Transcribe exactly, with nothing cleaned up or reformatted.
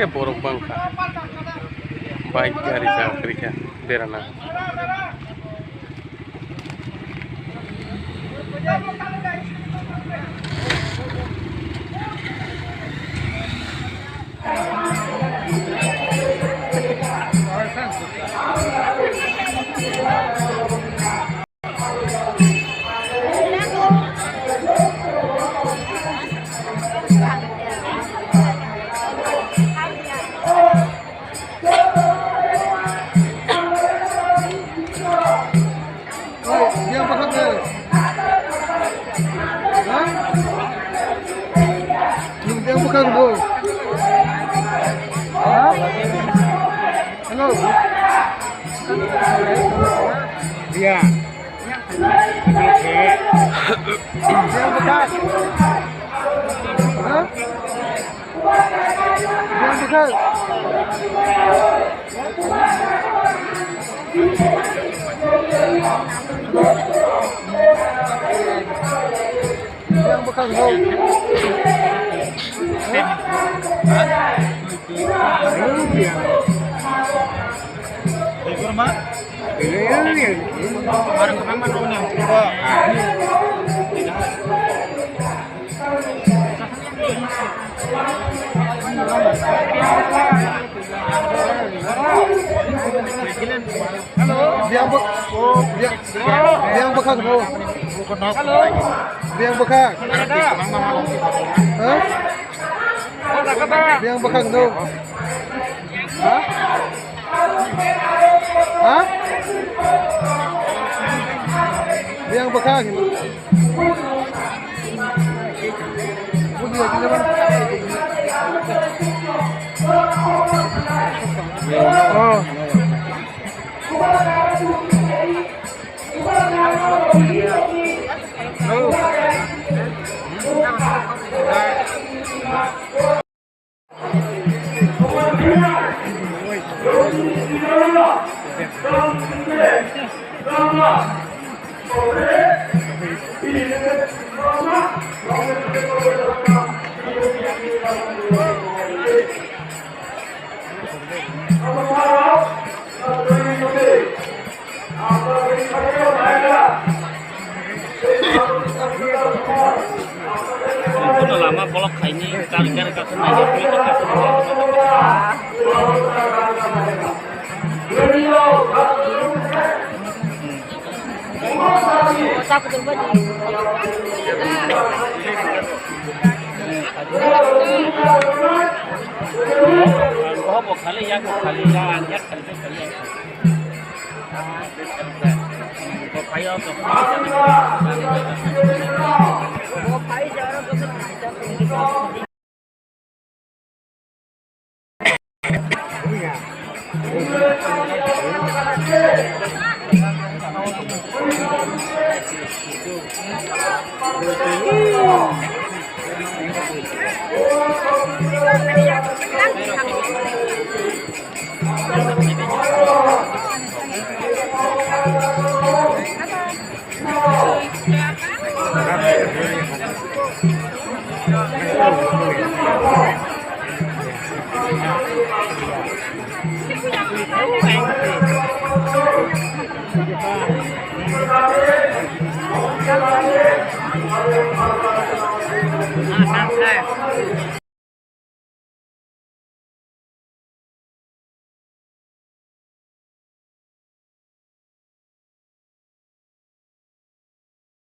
Borok bangkha, bike gari chakri kha berana. Oi, dia apa kau? Hah? Dia apa kau? Hah? Hello. Iya. Yang bekas. Hah? Yang bekas. Yang bekas, ho. Hah? Hah? Biang bwk-, biang, biang bwkhak no. Biang bwkhak. Ha? Biang bwkhak no. Ha? Ha? Biang bwkhak. Oh. Lama kolok khaini, kari kari kasih nanya, kari kari kasih nanya.